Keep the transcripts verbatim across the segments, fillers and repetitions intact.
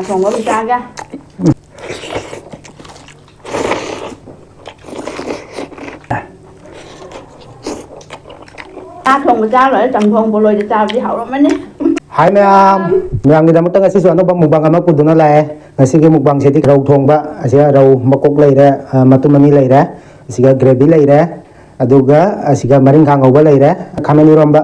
ꯊꯣꯡꯕ ꯑꯃ ꯆꯥꯒꯦ꯫ ꯉꯥ ꯊꯣꯡꯕ ꯆꯥ ꯂꯣꯏꯔꯦ, ꯆꯝꯊꯣꯡ ꯄꯣꯂꯣꯏꯗ ꯆꯥꯕꯗꯤ ꯍꯥꯎꯔꯝꯃꯅꯤ꯫ ꯍꯥꯏ ꯃꯌꯥꯝ, ꯃꯌꯥꯝꯒꯤꯗꯃꯛꯇ ꯉꯁꯤꯁꯨ ꯑꯅꯧꯕ mukbang ꯑꯃ ꯄꯨꯗꯨꯅ ꯂꯥꯛꯑꯦ꯫ ꯉꯁꯤꯒꯤ mukbangꯁꯤꯗꯤ ꯔꯧ ꯊꯣꯡꯕ, ꯑꯁꯤꯗ ꯔꯧ ꯃꯀꯣꯛ ꯂꯩꯔꯦ, ꯑ, ꯃꯇꯨꯝ ꯑꯅꯤ ꯂꯩꯔꯦ, ꯑꯁꯤꯒ gravy ꯂꯩꯔꯦ, ꯑꯗꯨꯒ ꯑꯁꯤꯒ ꯃꯔꯤꯡꯈꯥ ꯉꯧꯕ ꯂꯩꯔꯦ, ꯈꯥꯃꯦꯟ ꯏꯔꯣꯝꯕ,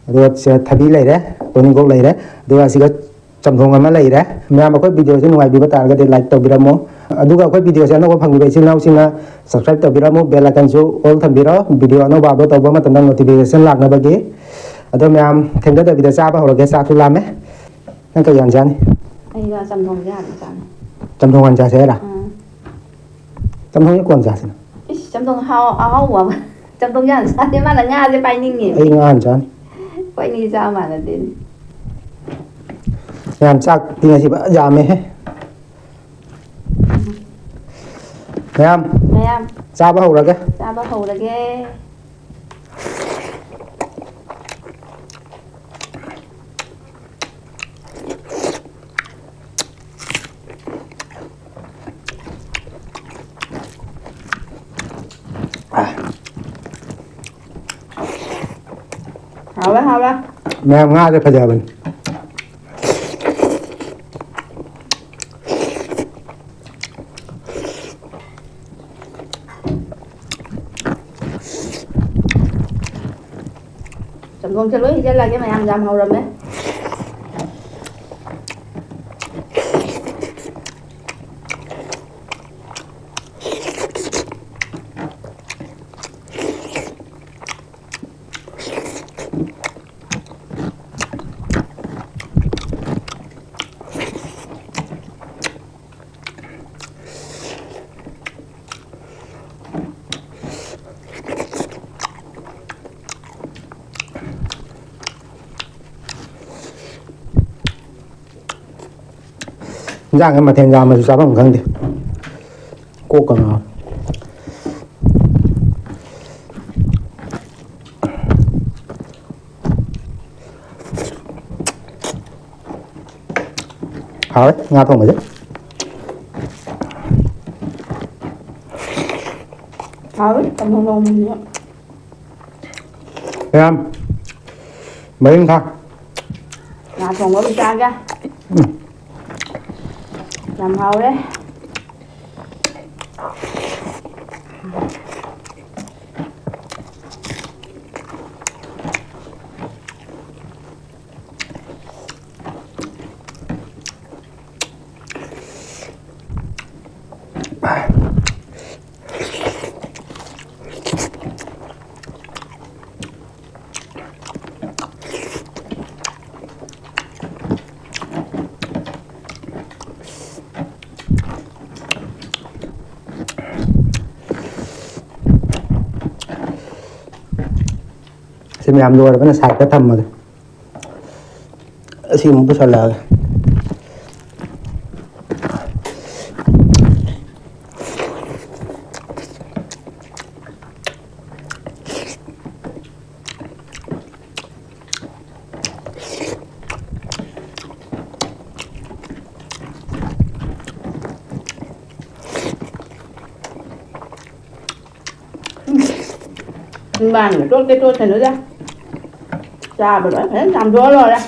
ꯑꯗꯨꯒ ꯁꯤꯗ ꯊꯕꯤ ꯂꯩꯔꯦ, ꯇꯣꯅꯤꯡꯈꯣꯛ ꯂꯩꯔꯦ, ꯑꯗꯨꯒ ꯑꯁꯤꯒ ꯆꯝꯊꯣꯡ ꯑꯃ ꯂꯩꯔꯦ꯫ ꯃꯌꯥꯝ, ꯑꯩꯈꯣꯏ videoꯁꯤ ꯅꯨꯡꯉꯥꯏꯕꯤꯕ ꯇꯥꯔꯒꯗꯤ like ꯇꯧꯕꯤꯔꯝꯃꯣ, ꯑꯗꯨꯒ ꯑꯩꯈꯣꯏ videoꯁꯤ ꯑꯅꯧꯕ ꯐꯪꯕꯤꯕ ꯏꯆꯤꯜ ꯏꯅꯥꯎꯁꯤꯡꯅ subscribe ꯇꯧꯕꯤꯔꯝꯃꯣ, bell iconꯁꯨ all ꯊꯝꯕꯤꯔꯣ, video ꯑꯅꯧꯕ upload ꯇꯧꯕ ꯃꯇꯝꯗ notification ꯂꯥꯛꯅꯕꯒꯤ꯫ ꯑꯗꯣ ꯃꯌꯥꯝ, ꯊꯦꯡꯊꯗꯕꯤꯗ ꯆꯥꯕ ꯍꯧꯔꯒꯦ, ꯆꯥꯛꯁꯨ ꯂꯥꯝꯃꯦ꯫ ꯅꯪ ꯀꯩ ꯍꯥꯟꯅ ꯆꯥꯅꯤ? ꯑꯩꯒ ꯆꯝꯊꯣꯡꯁꯦ ꯍꯥꯟꯅ ꯆꯥꯅꯤ꯫ ꯆꯝꯊꯣꯡ ꯍꯥꯟꯅ ꯆꯥꯁꯦ ꯍꯥꯏꯔ? ꯑꯥ꯫ ꯆꯝꯊꯣꯡꯁꯦ ꯀꯣꯟ ꯆꯥꯁꯤꯅ꯫ ꯏꯁ, ꯆꯝꯊꯣꯡ ꯍꯥꯎ-, ꯑꯍꯥꯎꯕ ꯑꯃ꯫ ꯆꯝꯊꯣꯡꯁꯦ ꯍꯥꯟꯅ ꯆꯥꯁꯦ, ꯃꯥꯅ ꯉꯥꯁꯦ ꯄꯥꯏꯅꯤꯡꯉꯦ꯫ ꯑꯩ ꯉꯥ ꯍꯥꯟꯅ ꯆꯥꯅꯤ꯫ ꯑꯩꯈꯣꯏ ꯑꯅꯤ ꯆꯥ ꯃꯥꯟꯅꯗꯦꯅꯦ꯫ ꯃꯌꯥꯝ, ꯆꯥꯛꯇꯤ ꯉꯁꯤ ꯐꯖ ꯌꯥꯝꯃꯦꯍꯦ꯫ ꯃꯌꯥꯝ, ꯃꯌꯥꯝ꯫ ꯆꯥꯕ ꯍꯧꯔꯒꯦ꯫ ꯆꯥꯕ ꯍꯧꯔꯒꯦ꯫ ꯍꯥꯎꯔꯦ, ꯍꯥꯎꯔꯦ꯫ ꯃꯌꯥꯝ, ꯉꯥꯁꯦ ꯐꯖꯕꯅꯤ꯫ ꯆꯝꯊꯣꯡꯁꯦ ꯂꯣꯏ ꯍꯩꯖꯤꯜꯂꯒꯦ, ꯃꯌꯥꯝ ꯌꯥꯝ ꯍꯧꯔꯝꯃꯦ꯫ ꯏꯟꯖꯥꯡꯁꯦ ꯃꯊꯦꯜ ꯌꯥꯝꯃꯁꯨ ꯆꯥꯐꯝ ꯈꯪꯗꯦ꯫ ꯀꯣꯛꯀ ꯉꯥꯎ꯫ ꯍꯥꯎꯔꯦ ꯉꯥ ꯊꯣꯡꯕꯁꯦ꯫ ꯍꯥꯎꯔꯦ, ꯀꯥꯡꯍꯧ ꯉꯧꯕꯅꯤꯅ꯫ ꯃꯌꯥꯝ, ꯃꯔꯤꯡꯈꯥ꯫ ꯉꯥ ꯊꯣꯡꯕ ꯑꯃ ꯆꯥꯒꯦ꯫ ꯎꯝ꯫ ꯌꯥꯝ ꯍꯥꯎꯔꯦ꯫ ꯁꯤ ꯃꯌꯥꯝ ꯂꯣꯏꯔꯒꯅ ꯁꯥꯏꯗꯇ ꯊꯝꯃꯒꯦ꯫ ꯑꯁꯤ ꯑꯃꯨꯛ ꯄꯨꯁꯜꯂꯛꯑꯒꯦ꯫ ꯆꯤꯟꯕꯥꯟꯒ ꯇꯣꯠꯀꯦ ꯇꯣꯠꯁꯅꯨꯗ꯫ ꯆꯥꯕ ꯂꯣꯏ ꯐꯖꯅ ꯆꯥꯝꯊꯣꯛꯑ ꯂꯣꯏꯔꯦ꯫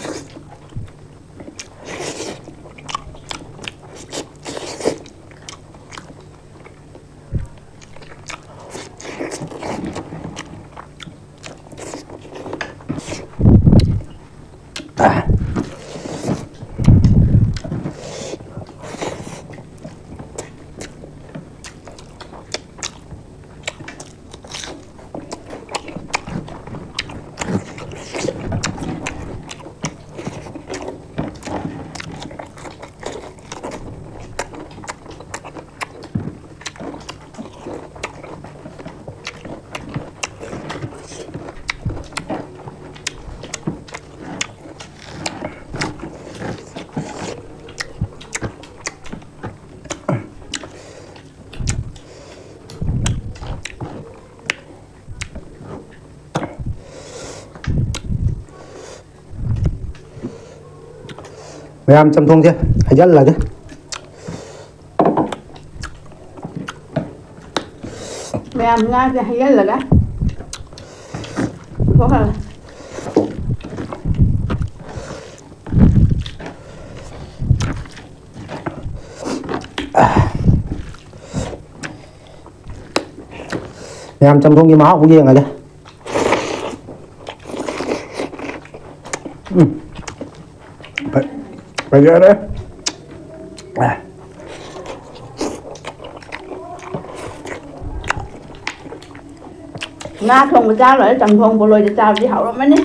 ꯃꯌꯥꯝ ꯆꯝꯊꯣꯡꯁꯦ ꯍꯩꯖꯜꯂꯒꯦ꯫ ꯃꯌꯥꯝ ꯉꯥꯁꯦ ꯍꯩꯖꯜꯂꯒ ꯊꯣꯛꯍꯜꯂꯦ꯫ ꯃꯌꯥꯝ ꯆꯝꯊꯣꯡꯒꯤ ꯃꯍꯥꯎ ꯑꯃꯨꯛ ꯌꯦꯡꯉꯒꯦ꯫ ꯎꯝ꯫ ꯐ-, ꯐꯖꯔꯦ꯫ ꯉꯥ ꯊꯣꯡꯕ ꯆꯥ ꯂꯣꯏꯔꯦ, ꯆꯝꯊꯣꯡ ꯄꯣꯂꯣꯏꯗ ꯆꯥꯕꯗꯤ ꯍꯥꯎꯔꯝꯃꯅꯤ꯫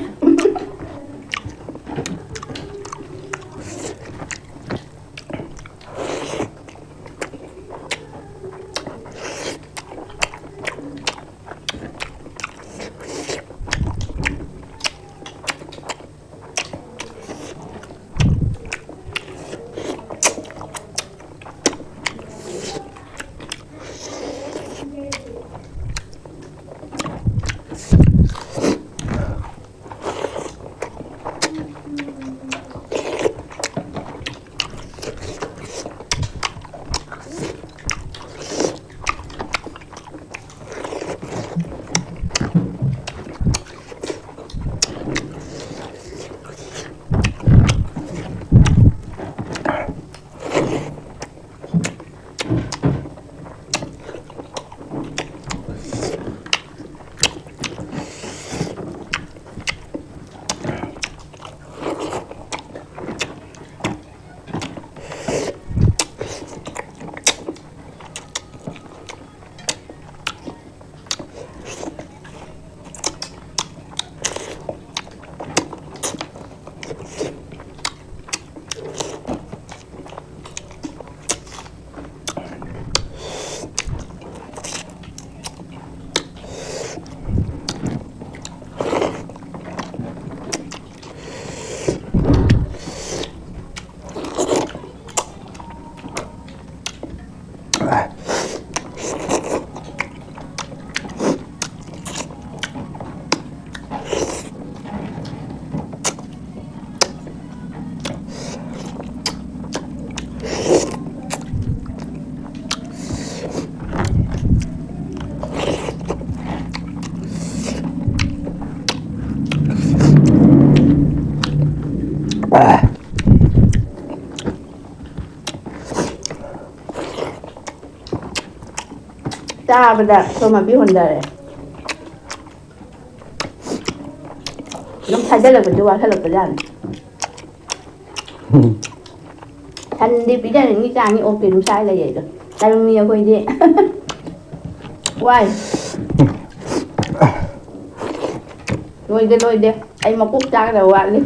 ꯆꯥꯕꯗ ꯁꯣꯝ ꯃꯄꯤ ꯍꯣꯟꯊꯔꯦ꯫ ꯑꯗꯨꯝ ꯊꯥꯖꯤꯜꯂꯛꯄꯗꯤ ꯋꯥꯁꯜꯂꯛꯄꯖꯥꯠꯅꯤ꯫ ꯁꯟꯗꯤ ꯄꯤꯖꯅꯤꯡꯉꯤ ꯆꯥꯅꯤ, ꯑꯣꯛꯇꯤ ꯑꯗꯨꯝ ꯆꯥꯏ ꯂꯩ ꯑꯩꯗꯣ꯫ ꯇꯔꯨꯡꯅꯤ ꯑꯩꯈꯣꯏꯗꯤ꯫ ꯋꯥꯏ꯫ ꯂꯣꯏꯗꯦ, ꯂꯣꯏꯗꯦ꯫ ꯑꯩ ꯃꯀꯣꯛ ꯆꯥꯒꯗꯕ ꯋꯥꯠꯂꯤ꯫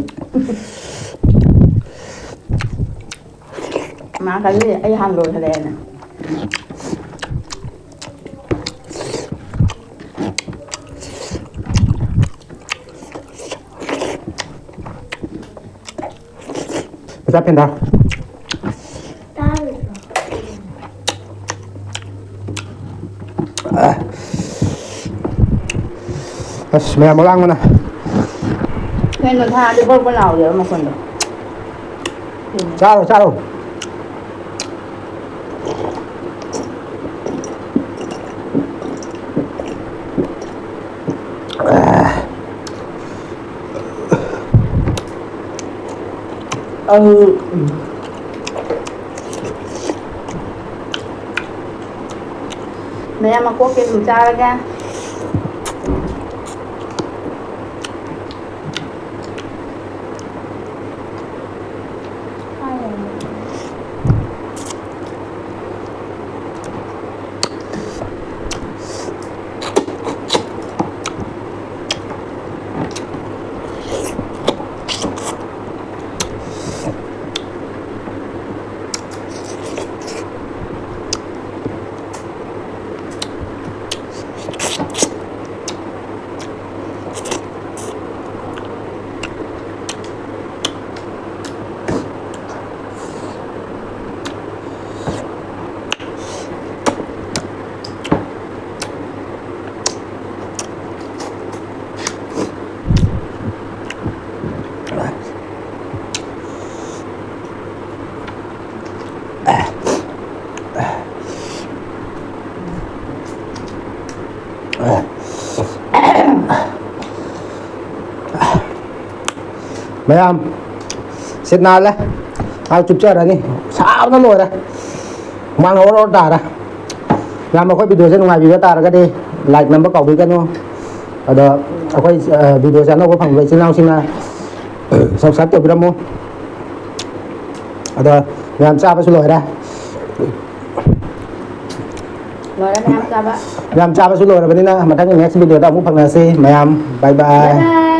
ꯃꯥ ꯈꯜꯂꯤ ꯑꯩ ꯍꯥꯟꯅ ꯂꯣꯏꯈꯠꯂꯛꯑꯦꯅ꯫ ꯃꯆꯥ ꯐꯦꯟꯗꯥ꯫ ꯑꯁ, ꯃꯌꯥꯝ ꯑꯂꯥꯡꯕꯅ꯫ ꯐꯦꯟꯗꯣ ꯊꯥꯔꯗꯤ ꯕꯣꯔ ꯕꯣꯔ ꯂꯥꯎꯗꯦꯕ ꯃꯈꯣꯟꯗꯣ꯫ ꯆꯥꯔꯣ, ꯆꯥꯔꯣ꯫ ꯑꯪ꯫ ꯃꯌꯥꯝ ꯃꯀꯣꯛꯀꯤ ꯑꯗꯨꯝ ꯆꯥꯔꯒꯦ꯫ ꯃꯌꯥꯝ, ꯁꯤꯠ ꯅꯥꯜꯂꯦ꯫ ꯑꯥ, ꯆꯨꯞꯆꯔꯅꯤ꯫ ꯁꯥꯕꯅ ꯂꯣꯏꯔꯦ꯫ ꯍꯨꯃꯥꯡ ꯑꯣꯔ ꯑꯣꯔ ꯇꯥꯔꯦ꯫ ꯃꯌꯥꯝ, ꯑꯩꯈꯣꯏ ꯚꯤꯗꯤꯑꯣꯁꯦ ꯅꯨꯡꯉꯥꯏꯕꯤꯕ ꯇꯥꯔꯒꯗꯤ ꯂꯥꯏꯛ ꯅꯝꯕ ꯀꯥꯎꯕꯤꯒꯅꯨ꯫ ꯑꯗꯣ ꯑꯩꯈꯣꯏ, ꯑ, ꯚꯤꯗꯤꯑꯣꯁꯦ ꯑꯅꯧꯕ ꯐꯪꯕ ꯏꯆꯤꯜ ꯏꯅꯥꯎꯁꯤꯡꯅ ꯁꯕꯁꯀ꯭ꯔꯥꯏꯕ ꯇꯧꯕꯤꯔꯝꯃꯨ꯫ ꯑꯗꯣ ꯃꯌꯥꯝ, ꯆꯥꯕꯁꯨ ꯂꯣꯏꯔꯦ꯫ ꯂꯣꯏꯔꯦ ꯃꯌꯥꯝ ꯆꯥꯕ꯫ ꯃꯌꯥꯝ, ꯆꯥꯕꯁꯨ ꯂꯣꯏꯔꯕꯅꯤꯅ ꯃꯊꯪꯒꯤ ꯅꯦꯛꯁ ꯚꯤꯗꯤꯑꯣꯗ ꯑꯃꯨꯛ ꯐꯪꯅꯁꯤ ꯃꯌꯥꯝ꯫ ꯕꯥꯏ ꯕꯥꯏ꯫ ꯕꯥꯏ ꯕꯥꯏ꯫